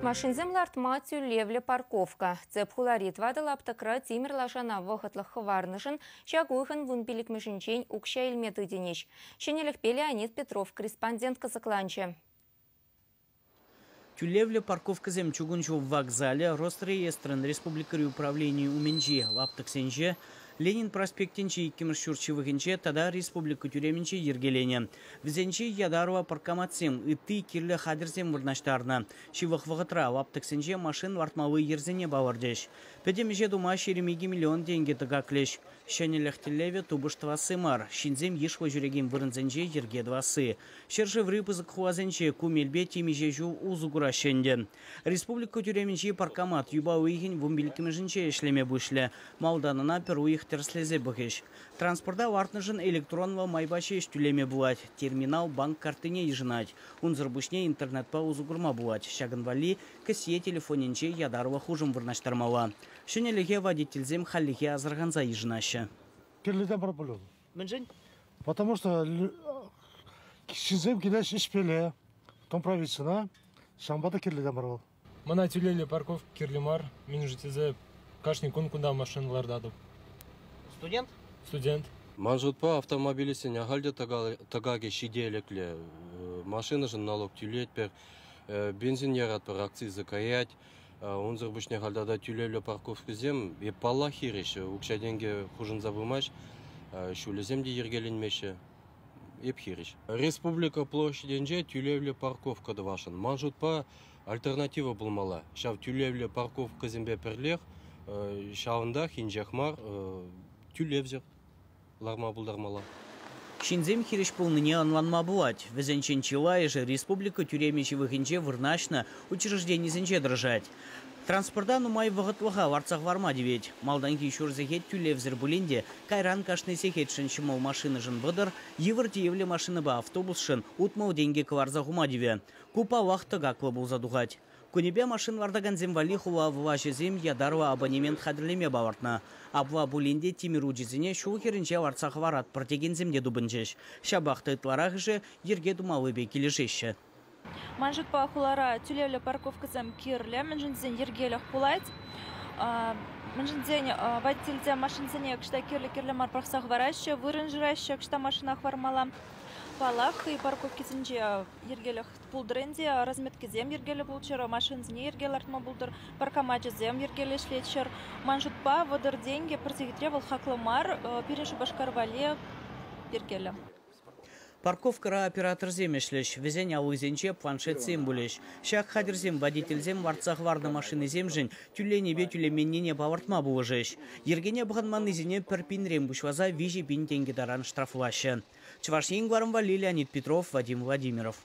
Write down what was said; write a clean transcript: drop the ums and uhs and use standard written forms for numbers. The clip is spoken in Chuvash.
Машинсем лартма тӳлевлӗ парковка. Тӗп хулари 4 лаптӑкра тимӗр лашана вӑхӑтлӑх хӑварнӑшӑн ҫак уйӑхӑн 15-мӗшӗнчен укҫа илме тытӑнӗҫ. Ҫӗнӗлӗхпе Леонид Петров корреспондент кӑсӑкланчӗ. Тӳлевлӗ парковкӑсем чукун ҫул вокзалӗ, Росреестрӑн республикӑри управленийӗ умӗнчи лаптӑксенче, Ленин проспектӗнчи иккӗмӗш ҫурт ҫывӑхӗнче тата республика тӳремӗнче йӗркеленӗ. Вӗсенче ятарлӑ паркоматсем, ытти кирлӗ хатӗрсем вырнаҫтарнӑ. Ҫывӑх вӑхӑтра лаптӑксенче машин лартмалли йӗрсене палӑртӗҫ. Пӗтӗм ӗҫе тума 22 миллион тенкӗ тӑкаклӗҫ. Ҫӗнӗлӗх тӗллевӗ тупӑш тӑвасси мар, ҫынсем йышлӑ ҫӳрекен вырӑнсенче йӗрке тӑвасси. Ҫӗршыври пысӑк хуласенче ку мелпе темиҫе ҫул усӑ кураҫҫӗ ӗнтӗ. Республика тӳремӗнчи паркомат юпа уйӑхӗн 15-мӗшӗнче ӗҫлеме пуҫлӗ. Малтан ӑна пӗр уйӑх тӗрӗслесе пӑхӗҫ. Транспорта лартнӑшӑн электронлӑ майпа ҫеҫ тӳлеме пулать. Терминал банк карттине йышӑнать. Унсӑр пуҫне интернетпа усӑ курма пулать. Ҫакӑн валли кӗсье телефонӗнче ятарлӑ хушӑм вырнаҫтармалла. Ҫӗнӗлӗхе водительсем хальлӗхе асӑрханса йышӑнаҫҫӗ. Кирлӗ те мар пуль. Мӗншӗн? Потому что ҫынсем килеҫ ӗҫпеле, потом правительствӑна, ҫавӑнпа та кирлӗ те мар вӑл. Мана тӳлевлӗ парковка кирлӗ мар, мӗншӗн тесе кашни кун кунта машина лартатӑп. Студент? Студент. Ман шутпа, автомобилистсен ахаль те тӑкакӗ ҫителӗклӗ. Машинӑшӑн налог тӳлетпӗр, бензин яратпӑр, акциза каять. Унсӑр пуҫне халь тата тӳлевлӗ парковкӑсем паллах хирӗҫ. Укҫа-тенкӗ хушӑнса пымасть, ҫулӗсем те йӗркеленмеҫҫӗ. Эп хирӗҫ. Республика площадӗнче тӳлевлӗ парковка тӑвасшӑн. Ман шутпа, альтернатива пулмалла. Ҫав тӳлевлӗ парковкӑсемпе пӗрлех ҫавӑнтах инҫех мар тӳлевсӗр ларма пултармалла. Ҫынсем хирӗҫ пулнине ӑнланма пулать. Вӗсенчен чылайӑшӗ республика тӳремӗ ҫывӑхӗнче вырнаҫнӑ учрежденисенче тӑрӑшать. Транспорта нумай вӑхӑтлӑха лартса хӑварма тивет. Малтанхи ҫур сехет тӳлевсӗр пулин те кайран кашни сехетшӗн ҫӑмӑл машинӑшӑн вӑтӑр, йывӑр тиевлӗ машинӑпа автобусшӑн 60 тенкӗ кӑларса хума тивӗ. Ку паллах тӑкаклӑ пулса тухать. Кунӗпе машин лартакансем валли хула влаҫӗсем ятарлӑ абонемент хатӗрлеме палӑртнӑ. Апла пулин те тимӗр учӗсене ҫул хӗрринче лартса хӑваратпӑр текенсем те тупӑнчӗҫ. Ҫапах та ытларахӑшӗ йӗрке тумаллипе килӗшеҫҫӗ. Ман шутпа, хулара тӳлевлӗ парковкӑсем кирлӗ, мӗншӗн тесен йӗркелӗх пулать. Мӗншӗн тесен водительсем машинсене кӑшта кирлӗ-кирлӗ мар пӑрахса хӑвараҫҫӗ, вырӑн шыраҫҫӗ, кӑшта машина хӑвармалла. Паллах, хӑй парковкисенче йӗркелӗх пултӑр ӗнтӗ, разметкисем йӗркеллӗ пулччӑр, машинсене йӗрке лартма пултӑр, паркомачӗсем йӗркеллӗ ӗҫлеччӗр. Ман шутпа, 30 тенкӗ пӗр сехетре вӑл хаклӑ мар, пирӗн Шупашкар валли йӗркеллӗ. Парковкӑра операторсем ӗҫлӗҫ, вӗсен аллисенче планшетсем пулӗҫ. Ҫак хатӗрсем водительсем лартса хӑварнӑ машинисемшӗн тӳленипе тӳлеменнине палӑртма пулӑшӗҫ. Йӗркене пӑхӑнманнисене пӗр пинрен пуҫласа 3 пин тенкӗ таран штрафлаҫҫӗ. Чӑваш Ен кӑларӑм валли Леонид Петров, Вадим Владимиров.